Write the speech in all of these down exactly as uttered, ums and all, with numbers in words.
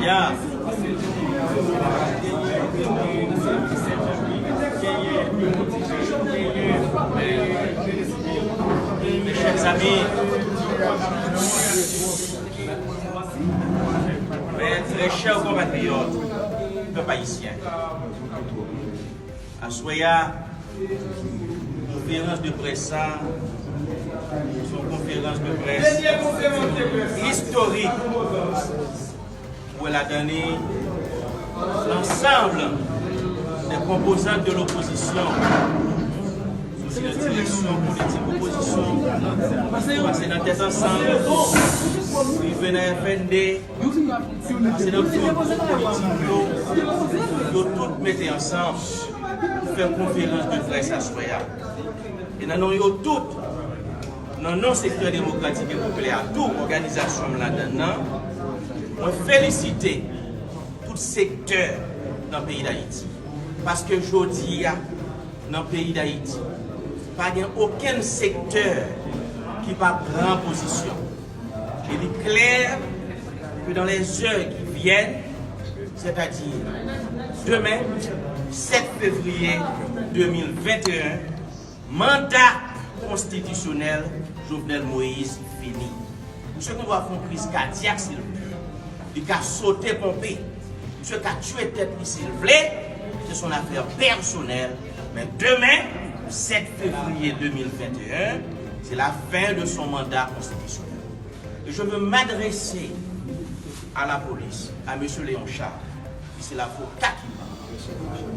Mes chers amis, mes très chers compatriotes, pèp ayisyen, aswè a, konferans de près sa, se yon konferans de près istorik pou ladan li, l'ensemble des composantes de l'opposition, sou direksyon politik opozisyon, pase nan Tèt Ansanm, rive nan F N D, pase nan tout gwoup politik yo, yo tout mete ansanm pou fè konferans de près aswè a. E nan non yo tout, nan non sektè demokratik e popilè a, tou òganizasyon m ladan nan, mwen felisite tout sektè nan peyi Dayiti. Paske jodi a, nan peyi Dayiti, pa gen okenn sektè ki pa pran pozisyon. Et il est clair que dans les heures qui viennent, c'est-à-dire demain, sept février deux mille vingt et un, manda konstitisyonèl Jovenel Moïse fini. Misye gen dwa fè yon kriz kadyak si l vle. Li ka sote ponpe. Misye ka tiye tèt li si l vle. C'est son affaire personnelle. Men demen, sept février deux mille vingt et un, c'est la fin de son mandat constitutionnel. Et je veux m'adresser à la police, à monsieur Léon Charles, qui c'est l'avocat qui parle.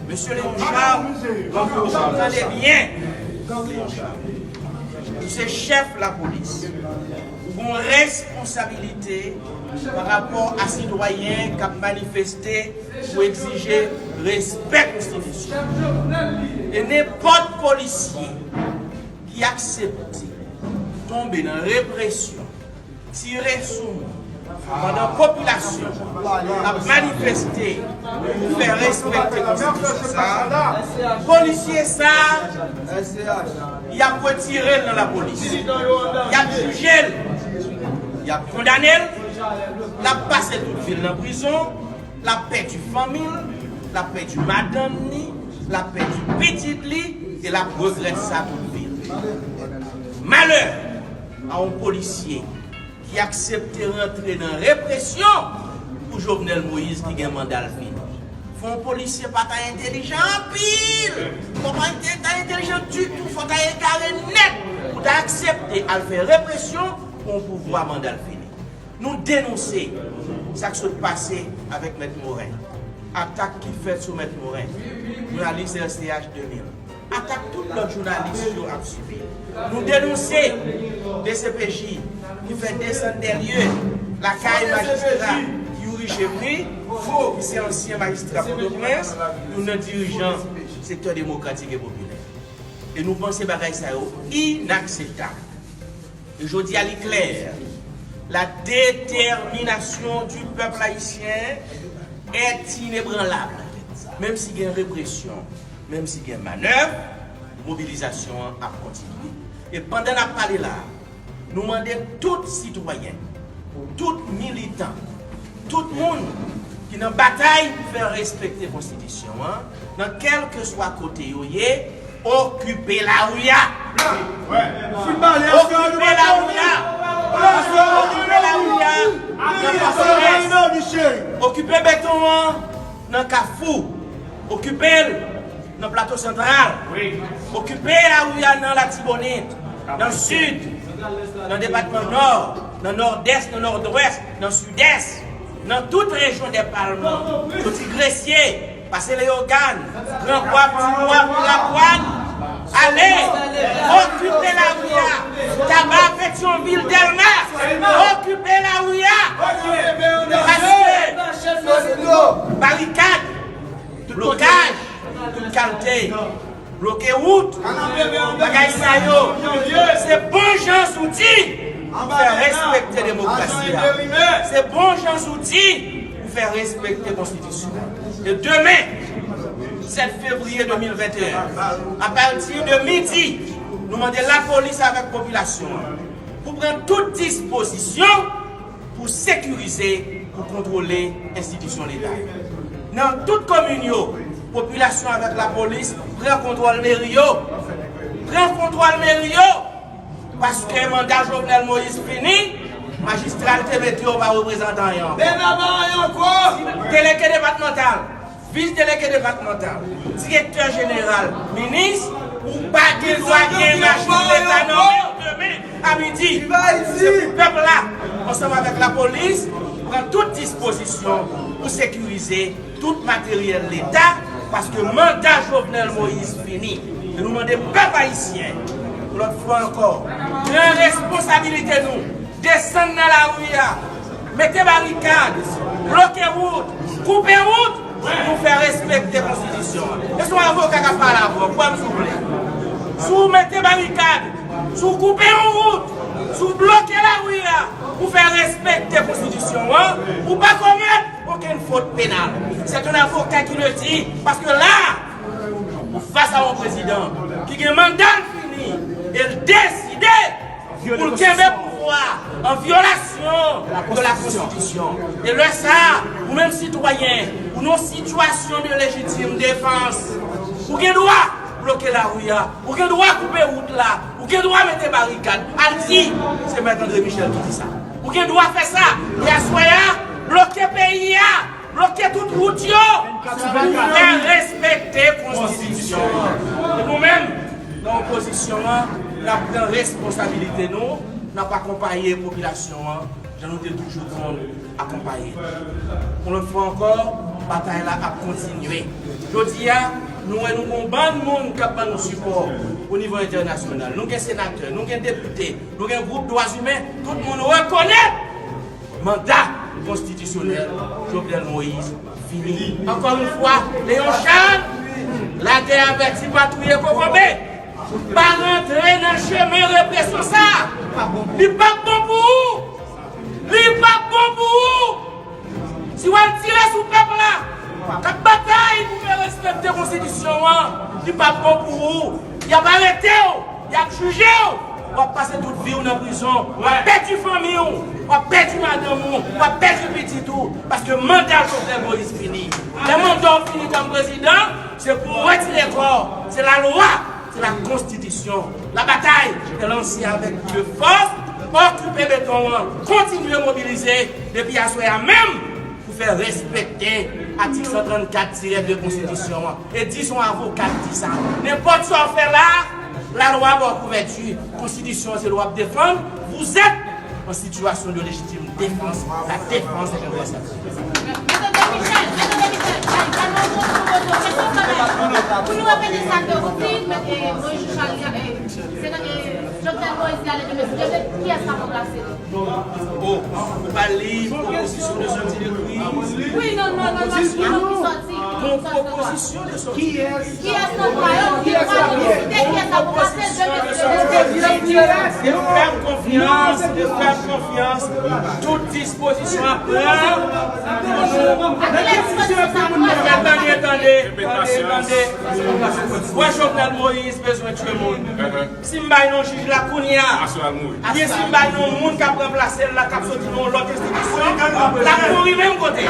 Monsieur Léon Charles, tande byen, Léon Charles, ou se chèf lapolis. Ou gen responsabilite pa rapò a sitwayen k ap manifeste pou egzije respè konstitisyon. E nenpòt polisye ki aksepte tonbe nan represyon, tire sou moun, pandan popilasyon ap manifeste pou fè respekte konstitisyon sa a, polisye sa a, y ap retire l nan lapolis. Y ap jije l. Y ap kondane l. L ap pase tout vi l nan prizon. L ap pèdi fanmi l. L ap pèdi madanm ni. L ap pèdi pitit li. E l ap regrèt sa tout vi l. Malè a yon polisye ki aksepte rantre nan represyon pou Jovenel Moïse ki gen manda l fini. Fò yon polisye pa ta entelijan anpil, fò pa ta entelijan ditou, fò ta egare nèt pou ta aksepte al fè represyon pou yon pouvwa manda l fini. Nou denonse sa k sot pase avèk Mèt Morin, atak ki fèt sou Mèt Morin, jounalis R C H de mil. Atak tout lòt jounalis yo ap sibi. Nou denonse D C P J ki fè desann dè lye lakay majistra Youri Chevry, ki se ansyen majistra Pòtoprens, youn nan dirijan sektè demokratik e popilè. E nou panse bagay sa yo inakseptab. E jodi a, li klè, la détermination du peuple haïtien est inébranlable. Menm si gen represyon, menm si gen manèv, mobilizasyon an ap kontinye. E pandan n ap pale la a, nou mande tout sitwayen, tout militan, tout moun ki nan batay pou fè respekte konstitisyon an, nan kèlkeswa kote yo ye, okipe lari a. Okipe lari a. Okipe lari a nan Pòtoprens. Okipe beton an nan Kafou. Okipe l nan Plato Santral. Okipe lari a nan Latibonit, nan Sid, nan depatman Nò, nan Nòdès, nan Nòdwès, nan Sidès, nan tout rejyon dè Palman, soti Gresye, pase Leyogàn, Gran Gwap, Ti Gwap, Miragwàn, ale, okipe lari a, Taba, Petyonvil, Dèlma, okipe lari a, paske barikad, blokaj, tout kalte, bloke wout, bagay sa yo, se bon jan zouti pou fè respekte demokrasi a. Se bon jan zouti pou fè respekte konstitisyon an. E demen, sèt fevriye de mil venteyen, apati de midi, nou mande lapolis avèk popilasyon an pou pran tout dispozisyon pou sekirize pou kontwole enstitisyon Leta yo. Nan tout komin yo, popilasyon avèk lapolis pran kontwòl meri yo. Pran kontwòl meri yo! Paske manda Jovenel Moïse fini, majistra l te mete yo pa reprezante anyen ankò. Delege depatmantal, vis delege depatmantal, direktè jeneral, minis, ou pa gen dwa gen machin Leta nan men w demen a midi. Se pou pèp la, ansanm avèk lapolis, pran tout dispozisyon pou sekirize tout materyèl Leta, paske manda Jovenel Moïse fini. E nou mande pèp ayisyen, yon lòt fwa ankò, pran responsabilite nou, desann nan lari a, mete barikad, bloke wout, koupe wout, pou fè respekte konstitisyon an. E se yon avoka k ap pale avè w, kwè m si w vle. Si w mete barikad, si w koupe yon wout, si w bloke lari a pou fè respekte konstitisyon an, ou pa komèt okenn fot penal. C'est un avocat qui le dit, paske la, ou fas a yon prezidan ki gen manda l fini e l deside pou l kenbe pouvwa an vyolasyon de la konstitisyon. E lè sa a, ou menm sitwayen, ou nan yon sitiyasyon de lejitime defans, ou gen dwa bloke lari a, ou gen dwa koupe wout la, ou gen dwa mete barikad. Al di, se Mèt André Michel ki di sa. Ou gen dwa fè sa. E aswè a, bloke peyi a, bloke tout wout yo, pou fè respekte konstitisyon an. E nou menm, nan opozisyon an, n ap pran responsabilite nou, n ap akonpaye popilasyon an, jan nou te toujou konn akonpaye. Yon lòt fwa ankò, batay la ap kontinye. Jodi a, nou wè nou gen yon bann moun k ap ban nou sipò o nivo entènasyonal. Nou gen senatè, nou gen depite, nou gen gwoup dwa imen, tout moun rekonèt manda konstitisyonèl Jovenel Moïse fini. Ankò yon fwa, Léon Charles, latè avèti pa touye kokobe. Pa rantre nan chemen represyon sa a. Li p ap bon pou ou. Li p ap bon pou ou. Si w al tire sou pèp la, k ap batay pou fè respekte konstitisyon an, li p ap bon pou ou. Y ap arete w, y ap jije w. W ap pase tout vi w nan prizon. W ap pèdi fanmi w. W ap pèdi madanm ou. W ap pèdi pitit ou. Paske manda Jovenel Moïse fini. Lè manda w fini kòm prezidan, se pou w retire kò w. Se lalwa. Se la konstitisyon. La batay est lancée avec plus de force. Okipe beton an. Kontinye mobilize depi aswè a menm pou fè respekte atik san trannkat tirè de konstitisyon an. E di se yon avoka ki di sa. Nenpòt sa w fè la, lalwa ba w kouvèti. Konstitisyon an se l w ap defann. Vous êtes en situation de légitime défense. La défense est un droit sacré. Mèt André Michel, Mèt André Michel, ay, kalme w, poze w, poze w kesyon kanmenm. Pou nou repete sa ke ou di, Mèt, eh, Moïse Charles, eh, se nan, eh, Jovenel Moïse te ale demen, si Dye vle, kiyès k ap ranplase li? Oh, ou pale pwopozisyon de sòti de kriz? Wi, non, non, non, non, ki non ki sòti? Bon, pwopozisyon de sòti. Kiyès? Kiyès nan dwa yo ki gen dwa pou deside kiyès k ap ranplase l demen, si Dye vle? E fè m konfyans, e fè m konfyans, tout dispozisyon ap pran pou nou. Tande, tande, tande, tande. Wè Jovenel Moïse bezwen tchwe moun. Si m bay non jij la kounye a, oubyen si m bay non moun k ap ranplase l la, k ap soti nan yon lòt enstitisyon, l ap mouri menm kote.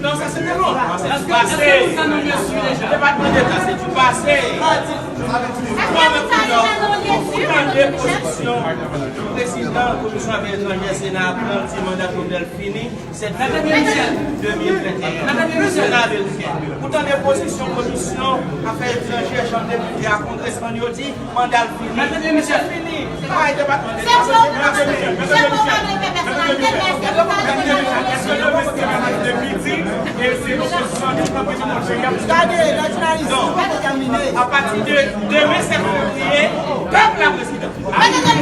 Non, sa se te non. Pase. Depatman Deta, se di pase. Ou tande pozisyon prezidan Komisyon Afè Etranjè Sena a pran, di manda Jovenel fini. Sèt fevriye de mil venteyen. Sena ameriken. Ou tande pozisyon Komisyon Afè Etranjè, Chanm Depite a, Kongresmann yo di manda l fini. Li fini. Bay depatman Deta. Èske le Deta se opozisyon ki pran prezidan peyi a? Gade, lè jounalis yo pa te tèmine. Non. Apati de demen sèt fevriye, pèp la prezidan. Mèt André